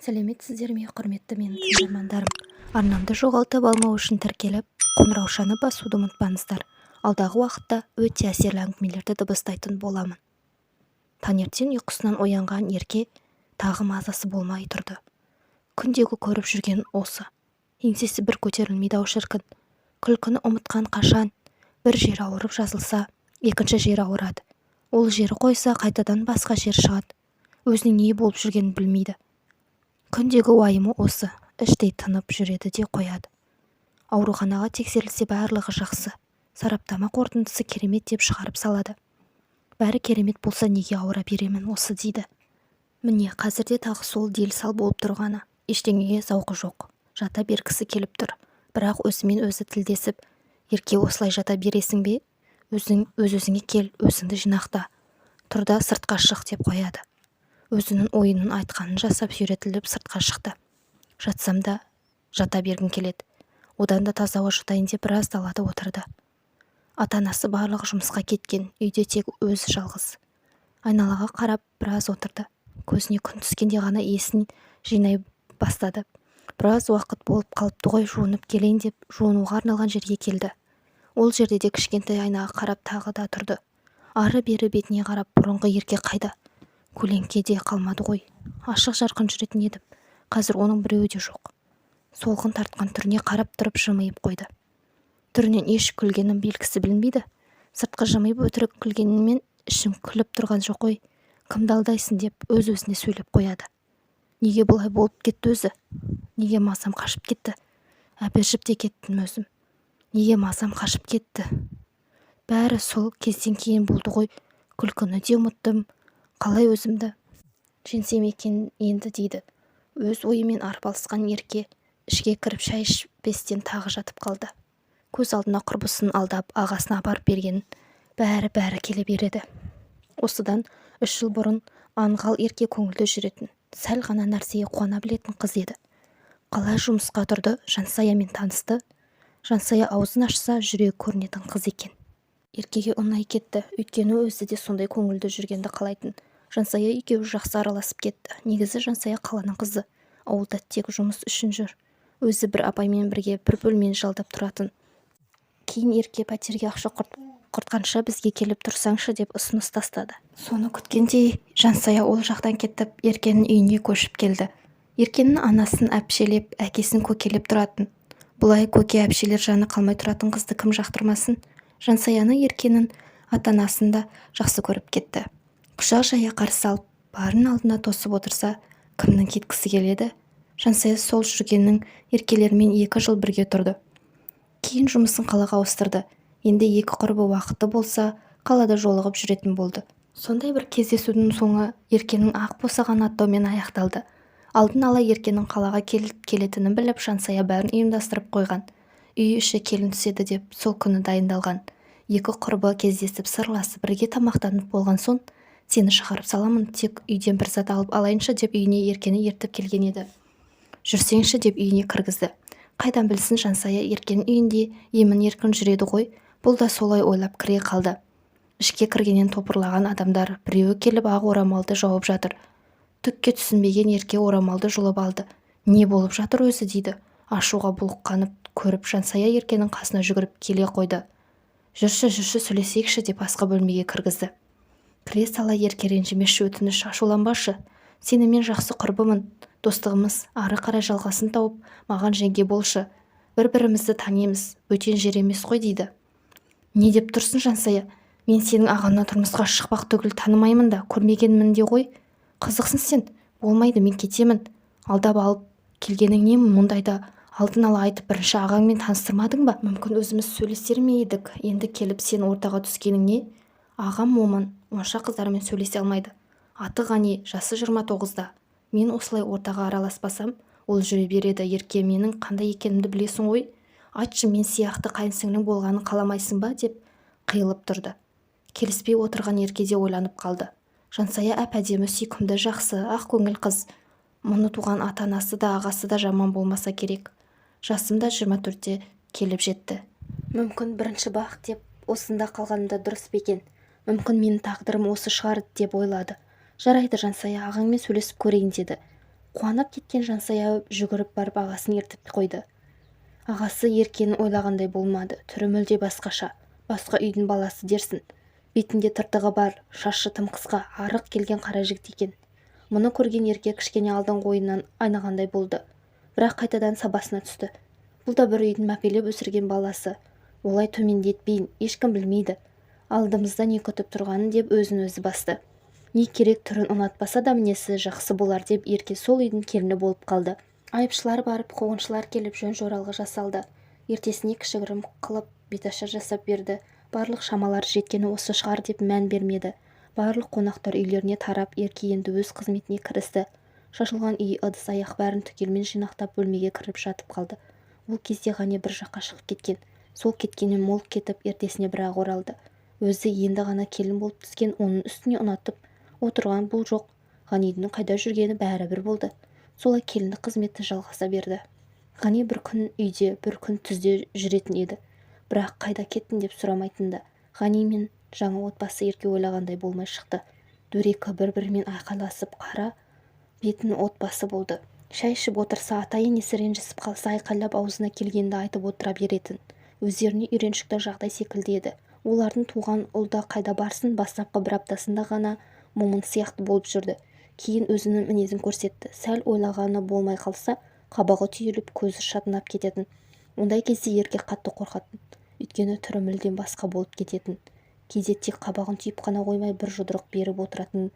Сәлеметсіздер ме, құрметті менің тыңдармандарым! Арнамды жоғалтып алмау үшін тіркеліп, қоңыраушаны басуды ұмытпаңыздар. Алдағы уақытта өте әсерлі әңгімелерді дыбыстайтын боламын. Таңертең ұйқысынан оянған Ерке тағы мазасы болмай тұрды. Күндегі көріп жүрген осы. Еңсесі бір көтерілмейді-ау, шіркін. Күлкіні ұмытқан қашан? Бір жері ауырып жазылса, екінші жері ауырады. Ол жері қойса, қайтадан басқа жері шығады. Өзінің не болып жүргенін білмейді. Күндегі уайымы осы. Іштей тынып жүреді де қояды. Ауруханаға тексерілсе, барлығы жақсы, сараптама қорытындысы керемет деп шығарып салады. Бәрі керемет болса, неге ауыра беремін осы дейді. Міне, қазір де тағы сол дел-сал болып тұрғаны. Ештеңеге зауқы жоқ. Жата бергісі келіп тұр. Бірақ өзімен өзі тілдесіп: «Ерке, осылай жата бересің бе? Өзің өз-өзіңе кел, өзіңді жинақта. Тұр да сыртқа шық», – деп қояды. Өзінің ойының айтқанын жасап, сүйретіліп сыртқа шықты. Жатсам да жата бергім келеді. Одан да таза ауа жұтайын деп, біраз далада отырды. Ата-анасы барлығы жұмысқа кеткен, үйде тек өзі жалғыз. Айналаға қарап біраз отырды. Көзіне күн түскенде ғана есін жинай бастады. Біраз уақыт болып қалыпты ғой, жуынып келейін деп, жуынуға арналған жерге келді. Ол жерде де кішкентай айнаға қарап тағы да тұрды. Ары-бері бетіне қарап, бұрынғы Ерке қайда? Көлеңке де қалмады ғой. Ашық-жарқын жүретін едім. Қазір оның біреуі де жоқ. Солғын тартқан түріне қарап тұрып жымиып қойды. Түрінен еш күлгеннің белгісі білінбейді. Сыртқы жымиып өтірік күлгенімен, ішім күліп тұрған жоқ қой. Кімді алдайсың деп өз-өзіне сөйлеп қояды. Неге бұлай болып кетті өзі? Неге мазам қашып кетті? Әбіржіп те кеттім өзім. Неге мазам қашып кетті? Бәрі сол кезден кейін болды ғой. Күлкіні де ұмыттым. Қалай өзімді жеңсем екен енді дейді. Өз ойымен арпалысқан Ерке ішке кіріп, шай ішпестен тағы жатып қалды. Көз алдына құрбысын алдап, ағасына апарып берген, бәрі-бәрі келе береді. Осыдан 3 жыл бұрын аңғал Ерке көңілді жүретін, сәл ғана нәрсеге қуана білетін қыз еді. Қалай жұмысқа тұрды, Жансаямен танысты. Жансая аузын ашса, жүрегі көрінетін қыз екен. Еркеге ұнай кетті, өйткені өзі де сондай көңілді жүргенді қалайтын. Жансая екеуі жақсы араласып кетті. Негізі Жансая қаланың қызы, ауылда тек жұмыс үшін жүр. Өзі бір апаймен бірге бір бөлмені жалдап тұратын. Кейін Ерке пәтерге ақша құртқанша, бізге келіп тұрсаңшы деп ұсыныс тастады. Соны күткендей Жансая ол жақтан кетіп, Еркенің үйіне көшіп келді. Еркенің анасын әпшелеп, әкесін көкелеп тұратын. Бұлай көке, әпшелер жаны қалмай тұратын қызды кім жақтырмасын? Жансаяны Еркенің ата-анасын да жақсы көріп кетті. Құшақ жая қарсы алып, барын алдына тосып отырса, кімнің кеткісі келеді? Жансая сол жүргеннің еркелерімен 2 жыл бірге тұрды. Кейін жұмысын қалаға ауыстырды. Енді екі құрбы уақыты болса, қалада жолығып жүретін болды. Сондай бір кездесудің соңы Еркенің ақ босағаны аттаумен аяқталды. Алдын ала Еркенің қалаға келетінін біліп, Жансая бәрін ұйымдастырып қойған. Үй іші келін түседі деп сол күні дайындалған. Екі құрбы кездесіп, сырласып, бірге тамақтанып болған соң, сені шығарып саламын, тек үйден бір зат алып алайыншы деп, үйіне Еркені ертіп келген еді. Жүрсеңші деп үйіне кіргізді. Қайдан білсін Жансая, Еркенің үйінде емін-еркін жүреді ғой, бұл да солай ойлап кіре қалды. Ішке кіргеннен топырлаған адамдар, біреуі келіп ақ орамалды жауып жатыр. Түкке түсінбеген Ерке орамалды жұлып алды. Не болып жатыр өзі дейді. Ашуға булыққанып көріп, Жансая Еркенің қасына жүгіріп келе қойды. Жүрші, жүрші, сөйлесейікші деп басқа бөлмеге кіргізді. Кіре сала: «Ерке, ренжімеші, өтініш, ашуланбашы. Сенімен жақсы құрбымын. Достығымыз ары қарай жалғасын тауып, маған жеңге болшы. Бір-бірімізді танимыз, бөтен жер емес қой», – дейді. Не деп тұрсың, Жансая? Мен сенің ағаңа тұрмысқа шықпақ түгіл, танымаймын да, көрмегенмін де ғой. Қызықсың сен. Болмайды, мен кетемін. Алдап алып келгенің не? Мұндайда алдын ала айтып, бірінші ағаңмен таныстырмадың ба? Мүмкін, өзіміз сөйлесер ме едік? Енді келіп сен ортаға түскенің не? Ағам момын, онша қыздармен сөйлесе алмайды. Аты Ғани, жасы 29-да. Мен осылай ортаға араласпасам, ол жүре береді. Ерке, менің қандай екенімді білесің ғой. Айтшы, мен сияқты қайынсіңлің болғанын қаламайсың ба?» – деп қиылып тұрды. Келіспей отырған Ерке де ойланып қалды. Жансая әп-әдемі, сүйкімді, жақсы, ақкөңіл қыз. Мұны туған ата-анасы да, ағасы да жаман болмаса керек. Жасым да 24-те келіп жетті. Мүмкін, бірінші бақ деп осында қалғаным да дұрыс па екен? Мүмкін, менің тағдырым осы шығар деп ойлады. Жарайды, Жансая, ағаңмен сөйлесіп көрейін, деді. Қуанып кеткен Жансая жүгіріп барып ағасын ертіп қойды. Ағасы Еркенің ойлағандай болмады. Түрі мүлде басқаша. Басқа үйдің баласы дерсің. Бетінде тыртығы бар, шашы тым қысқа, арық келген қара жігіт екен. Мұны көрген Ерке кішкене алдыңғы ойынан айнығандай болды. Бірақ қайтадан сабасына түсті. Бұл да бір үйдің мәпелеп өсірген баласы. Олай төмендетпейін, ешкім білмейді. Алдымызда не күтіп тұрғанын деп өзін өзі басты. Не керек, түрін ұнатпаса да мінезі жақсы болар деп Ерке сол үйдің келіні болып қалды. Айыпшылар барып, қуғыншылар келіп жөн-жоралғы жасалды. Ертесіне кішігірім қылып беташар жасап берді. Барлық шамалары жеткені осы шығар деп мән бермеді. Барлық қонақтар үйлеріне тарап, Ерке енді өз қызметіне кірісті. Шашылған үй, ыдыс-аяқ бәрін түгелмен жинақтап бөлмеге кіріп жатып қалды. Ол кезде Ғани бір жаққа шығып кеткен. Сол кеткеннен мол кетіп, ертесіне бір-ақ оралды. Өзі енді ғана келін болып түскен, оның үстіне ұнатып отырған бұл жоқ. Ғанидің қайда жүргені бәрібір болды. Солай келіндік қызметі жалғаса берді. Ғани бір күн үйде, бір күн түзде жүретін еді. Бірақ қайда кеттің деп сұрамайтын да. Ғани мен жаңа отбасы Ерке ойлағандай болмай шықты. Дөрекі бір-бірімен айқайласып қара бетін отбасы болды. Шай ішіп отырса, ата-енесі ренжісіп қалса, айқайлап аузына келгенді айтып отыра беретін. Өздеріне үйреншікті жағдай секілді еді. Олардың туған ұл да қайда барсын, бастапқы бір аптасында ғана момын сияқты болып жүрді. Кейін өзінің мінезін көрсетті. Сәл ойлағаны болмай қалса, қабағы түйіліп, көзі шатынап кететін. Ондай кезде Ерке қатты қорқатын. Өйткені түрі мүлдем басқа болып кететін. Кейде тек қабағын түйіп қана қоймай, бір жұдырық беріп отыратын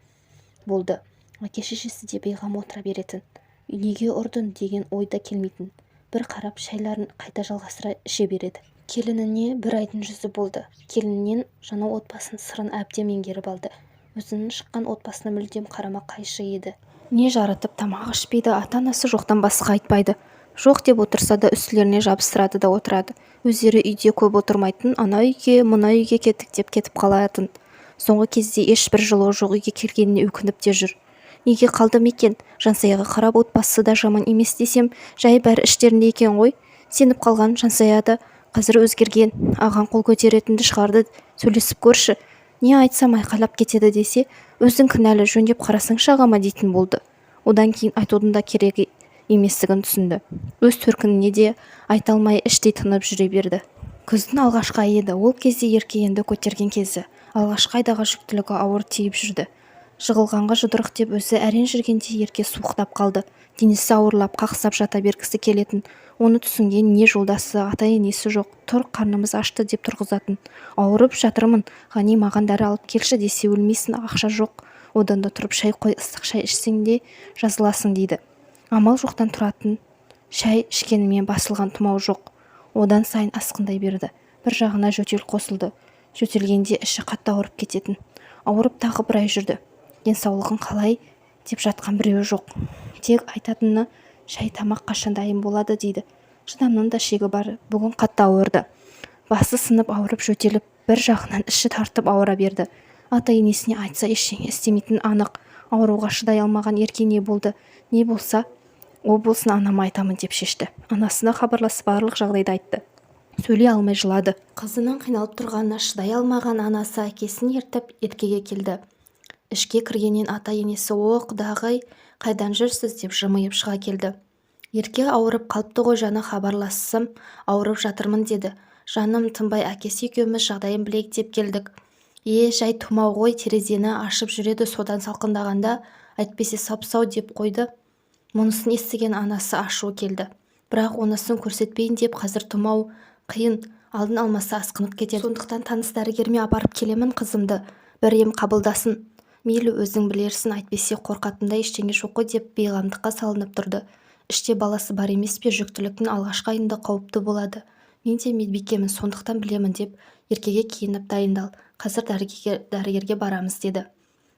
болды. Әке-шешесі де бейғам отыра беретін. Неге ұрдың деген ой да келмейтін. Бір қарап шайларын қайта жалғастыра іше береді. Келініне бір айдың жүзі болды. Келінінен жаңа отбасының сырын әбден меңгеріп алды. Өзінің шыққан отбасына мүлдем қарама-қайшы еді. Не жаратып тамақ ішпейді, ата-анасы жоқтан басқа айтпайды. Жоқ деп отырса да үстілеріне жабыстырады да отырады. Өздері үйде көп отырмайтын, ана үйге, мына үйге кеттік деп кетіп қалатын. Соңғы кезде ешбір жылуы жоқ үйге келгеніне өкініп те жүр. Неге қалдым екен? Жансаяға қарап отбасы да жаман емес десем, жай бәрі іштерінде екен ғой. Сеніп қалған Жансая да қазір өзгерген. Ағаң қол көтеретінді шығарды, сөйлесіп көрші. Не айтсам айқайлап кетеді десе, өзің кінәлі, жөндеп қарасаңшы ағама дейтін болды. Одан кейін айтудың да керек еместігін түсінді. Өз төркініне де айта алмай іштей тынып жүре берді. Күздің алғашқы айы еді. Ол кезде Ерке енді көтерген кезі. Алғашқы айдағы жүктілігі ауыр тиіп жүрді. Жығылғанға жұдырық деп өзі әрең жүргенде Ерке суықтап қалды. Денесі ауырлап, қақсап жата бергісі келетін. Оны түсінген не жолдасы, ата-енесі жоқ. Тұр, қарнымыз ашты деп тұрғызатын. Ауырып жатырмын, Ғани, маған дәрі алып келші десе, өлмейсің, ақша жоқ. Одан да тұрып шай қой, ыстық шай ішсең де жазыласың дейді. Амал жоқтан тұратын. Шай ішкенімен басылған тұмау жоқ. Одан сайын асқындай берді. Бір жағына жөтел қосылды. Жөтелгенде іші қатты ауырып кететін. Ауырып тағы бір ай жүрді. Денсаулығың қалай деп жатқан біреуі жоқ. Тек айтатыны шай тамақ қашан дайын болады дейді. Шыдамның да шегі бар. Бүгін қатты ауырды. Басы сынып ауырып жөтеліп, бір жағынан іші тартып ауыра берді. Ата-енесіне айтса ештеңе істемейтіні анық. Ауруға шыдай алмаған Ерке не болды, не болса о болсын анама айтамын деп шешті. Анасына хабарласып барлық жағдайды айтты. Сөйлей алмай жылады. Қызының қиналып тұрғанына шыдай алмаған анасы әкесін ертіп Еркеге келді. Ішке кіргеннен ата-енесі: «О, құдағи, қайдан жүрсіз?» деп жымиып шыға келді. Ерке ауырып қалыпты ғой, жаңа хабарлассам, ауырып жатырмын деді. Жаным тынбай әкесі екеуміз жағдайын білейік деп келдік. Е, жай тұмау ғой, терезені ашып жүреді, содан салқындағанда, әйтпесе сап-сау деп қойды. Мұнысын естіген анасы ашуы келді. Бірақ онысын көрсетпейін деп, қазір тұмау қиын, алдын алмаса асқынып кетеді. Сондықтан таныс дәрігеріме апарып келемін қызымды, бір ем қабылдасын. Мейлі, өзің білерсің, әйтпесе қорқатындай ештеңе жоқ қой деп бейғамдыққа салынып тұрды. Іште баласы бар емес пе, жүктіліктің алғашқы айында қауіпті болады. Мен де медбикемін, сондықтан білемін деп, Еркеге киініп дайындал, қазір дәрігерге барамыз деді.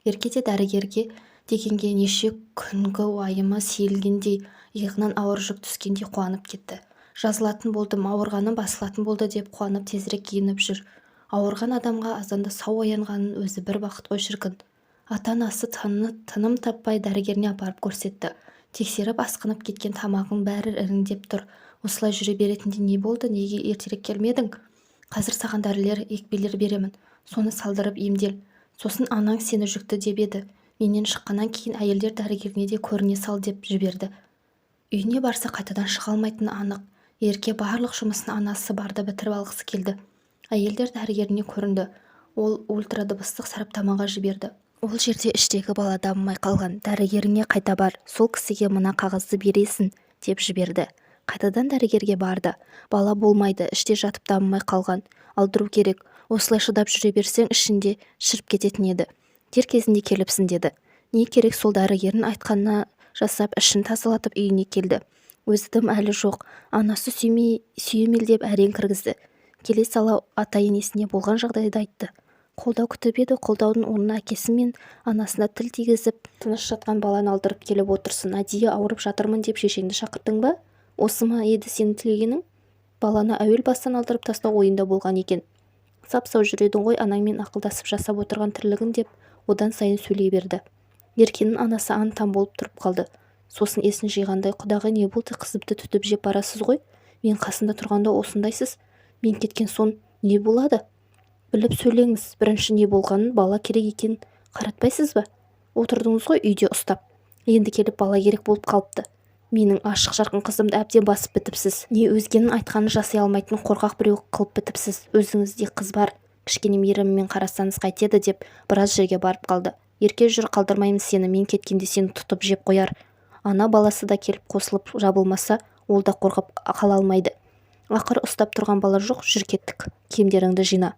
Ерке де дәрігерге дегенге неше күнгі уайымы сейілгендей, иығынан ауыр жүк түскендей қуанып кетті. Жазылатын болдым, ауырғаным басылатын болды деп қуанып тезірек киініп жүр. Ауырған адамға азанда сау оянғанның өзі бір бақыт қой шіркін. Ата-анасы тыным таппай дәрігеріне апарып көрсетті. Тексеріп, асқынып кеткен, тамағың бәрі іріңдеп тұр. Осылай жүре беретіндей не болды, неге ертерек келмедің? Қазір саған дәрілер, екпелер беремін. Соны салдырып емдел. Сосын анаң сені жүкті деп еді. Менен шыққаннан кейін әйелдер дәрігеріне де көріне сал деп жіберді. Үйіне барса, қайтадан шыға алмайтыны анық. Ерке барлық жұмысын анасы барда бітіріп алғысы келді. Әйелдер дәрігеріне көрінді. Ол ультрадыбыстық сараптамаға жіберді. Ол жерде іштегі бала дамымай қалған, дәрігеріңе қайта бар, сол кісіге мына қағазды бересің деп жіберді. Қайтадан дәрігерге барды. Бала болмайды, іште жатып дамымай қалған, алдыру керек. Осылай шыдап жүре берсең, ішінде шіріп кететін еді. Дер кезінде келіпсің деді. Не керек, сол дәрігердің айтқанына жасап, ішін тазалатып үйіне келді. Өзі дым әлі жоқ. Анасы сүйемелдеп әрең кіргізді. Келе сала ата-енесіне болған жағдайды айтты. Қолдау күтіп еді, қолдаудың орнына әкесі мен анасына тіл тигізіп, тыныш жатқан баланы алдырып келіп отырсың, әдейі ауырып жатырмын деп шешеңді шақырттың ба? Осы ма еді сенің тілегенің? Баланы әуел бастан алдырып тастау ойында болған екен. Сап-сау жүр едің ғой, анаңмен ақылдасып жасап отырған тірлігің деп одан сайын сөйлей берді. Еркенің анасы аң-таң болып тұрып қалды. Сосын есін жиғандай, құдағи, не болды, қызымды түтіп жеп барасыз ғой? Мен қасында тұрғанда осындайсыз, мен кеткен соң не болады? Біліп сөйлеңіз, бірінші не болғанын, бала керек екенін қаратпайсыз ба? Отырдыңыз ғой үйде ұстап. Енді келіп бала керек болып қалыпты. Менің ашық-жарқын қызымды әбден басып бітіпсіз. Не өзгенің айтқанын жасай алмайтын қорқақ біреу қылып бітіпсіз. Өзіңізде қыз бар, кішкене мейіріммен қарасаңыз қайтеді деп біраз жерге барып қалды. Ерке, жүр, қалдырмаймын сені, мен кеткенде сені тұтып жеп қояр. Ана баласы да келіп қосылып, жабылмаса, ол да қорғап қала алмайды. Ақыры ұстап тұрған бала жоқ, жүр кеттік, киімдеріңді жина.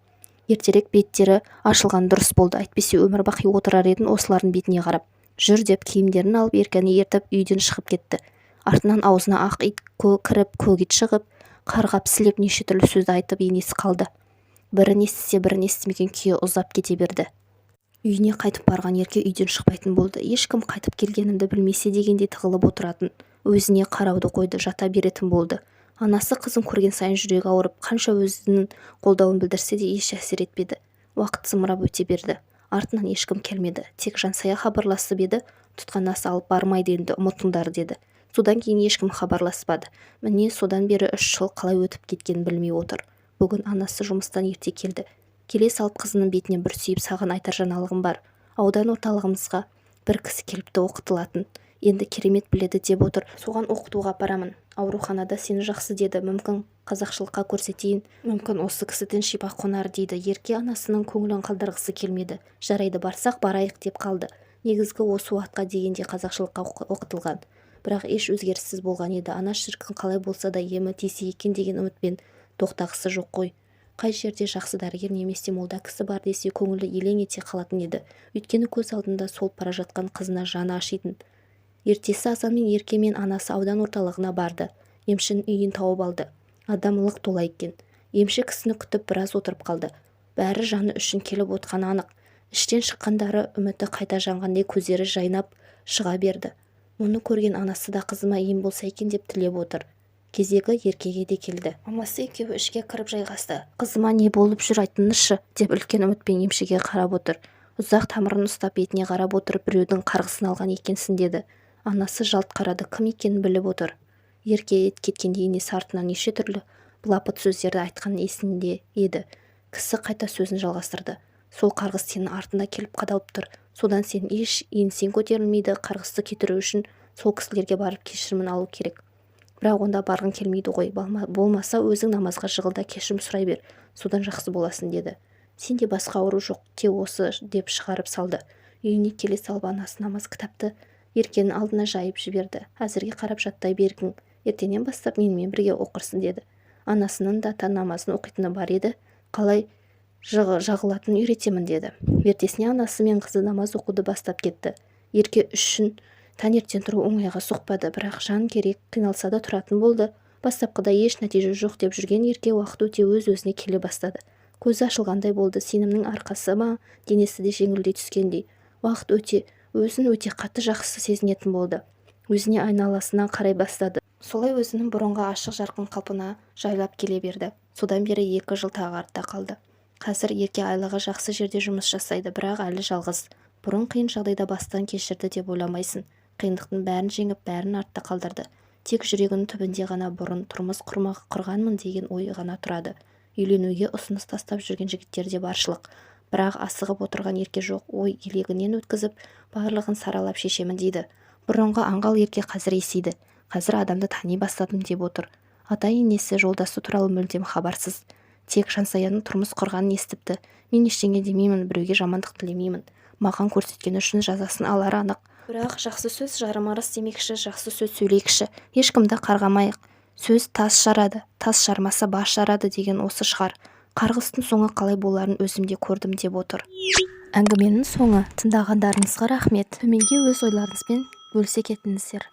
Ертерек беттері ашылған дұрыс болды, әйтпесе өмір бақи отырар едің осылардың бетіне қарап. Жүр деп киімдерін алып, Еркені ертіп үйден шығып кетті. Артынан аузына ақ ит кіріп, көк ит шығып, қарғап сілеп неше түрлі сөзді айтып енесі қалды. Бірін естісе, бірін естімеген күйі ұзап кете берді. Үйіне қайтып барған Ерке үйден шықпайтын болды. Ешкім қайтып келгенімді білмесе дегендей тығылып отыратын. Өзіне қарауды қойды, жата беретін болды. Анасы қызын көрген сайын жүрегі ауырып, қанша өзінің қолдауын білдірсе де, еш әсер етпеді. Уақыт зымырап өте берді. Артынан ешкім келмеді. Тек Жансая хабарласып еді, тұтқан ас алып бармайды енді, ұмытыңдар деді. Содан кейін ешкім хабарласпады. Міне, содан бері 3 жыл қалай өтіп кеткенін білмей отыр. Бүгін анасы жұмыстан ерте келді. Келе салып қызының бетінен бір сүйіп, саған айтар жаңалығым бар. Аудан орталығымызға бір кісі келіпті оқытылатын. Енді керемет біледі деп отыр. Соған оқытуға апарамын. Ауруханада сені жақсы деді. Мүмкін, қазақшылыққа көрсетейін. Мүмкін, осы кісіден шипа қонар дейді. Ерке анасының көңілін қалдырғысы келмеді. Жарайды, барсақ барайық деп қалды. Негізгі осы уақытқа дейін де қазақшылыққа оқытылған. Бірақ еш өзгеріссіз болған еді. Ана шіркін, қалай болса да емі тисе екен деген үмітпен тоқтағысы жоқ қой. Қай жерде жақсы дәрігер немесе молда кісі бар десе, көңілі елең ете қалатын еді. Өйткені көз алдында солып бара жатқан қызына жаны ашитын. Ертесі азанмен Ерке мен анасы аудан орталығына барды. Емшінің үйін тауып алды. Адам лық тола екен. Емші кісіні күтіп біраз отырып қалды. Бәрі жаны үшін келіп отқаны анық. Іштен шыққандары үміті қайта жанғандай көздері жайнап шыға берді. Мұны көрген анасы да қызыма ем болса екен деп тілеп отыр. Кезегі Еркеге де келді. Мамасы екеуі ішке кіріп жайғасты. Қызыма не болып жүр, айтыңызшы деп үлкен үмітпен емшіге қарап отыр. Ұзақ тамырын ұстап, бетіне қарап отырып, біреудің қарғысын алған екенсің деді. Анасы жалт қарады, кім екенін біліп отыр. Ерке кеткенде енесі артынан неше түрлі былапыт сөздерді айтқаны есінде еді. Кісі қайта сөзін жалғастырды. Сол қарғыс сенің артында келіп қадалып тұр. Содан сенің еш еңсең көтерілмейді. Қарғысты кетіру үшін сол кісілерге барып кешірімін алу керек. Бірақ онда барғың келмейді ғой. Болмаса өзің намазға жығыл да кешірім сұрай бер, содан жақсы боласың деді. Сенде басқа ауру жоқ, те осы деп шығарып салды. Үйіне келе салып анасы намаз кітапты Еркенің алдына жайып жіберді. Әзірге қарап жаттай бергін, ертеңнен бастап менімен бірге оқырсың деді. Анасының да таң намазын оқитыны бар еді. Қалай жағылатынын үйретемін деді. Ертесіне анасы мен қызы намаз оқуды бастап кетті. Ерке үшін таңертең тұру оңайға соқпады, бірақ жан керек, қиналса да тұратын болды. Бастапқыда еш нәтиже жоқ деп жүрген Ерке уақыт өте өз-өзіне келе бастады. Көзі ашылғандай болды. Сенімнің арқасы ма, денесі де жеңілдей түскендей. Уақыт өте өзін өте қатты жақсы сезінетін болды. Өзіне, айналасына қарай бастады. Солай өзінің бұрынғы ашық-жарқын қалпына жайлап келе берді. Содан бері 2 жыл тағы артта қалды. Қазір Ерке айлығы жақсы жерде жұмыс жасайды, бірақ әлі жалғыз. Бұрын қиын жағдайда бастан кешірді деп ойламайсың. Қиындықтың бәрін жеңіп, бәрін артта қалдырды. Тек жүрегінің түбінде ғана бұрын тұрмыс құрғанмын деген ой ғана тұрады. Үйленуге ұсыныс тастап жүрген жігіттер де баршылық. Бірақ асығып отырған ерке жоқ, ой елегінен өткізіп, барлығын саралап шешемін дейді. Бұрынғы аңғал ерке қазір есейді, қазір адамды тани бастадым деп отыр. Ата-енесі, жолдасы туралы мүлдем хабарсыз. Тек Жансаяның тұрмыс құрғанын естіпті. Мен ештеңе демеймін, біреуге жамандық тілемеймін. Маған көрсеткені үшін жазасын алары анық. Бірақ жақсы сөз жарым ырыс демекші, жақсы сөз сөйлейікші, ешкімді қарғамайық. Сөз тас жарады, тас жармаса, бас жарады деген осы шығар. Қарғыстың соңы қалай боларын өзім де көрдім деп отыр. Әңгіменің соңы. Тыңдағандарыңызға рахмет. Төменге өз ойларыңызбен бөлісе кетіңіздер.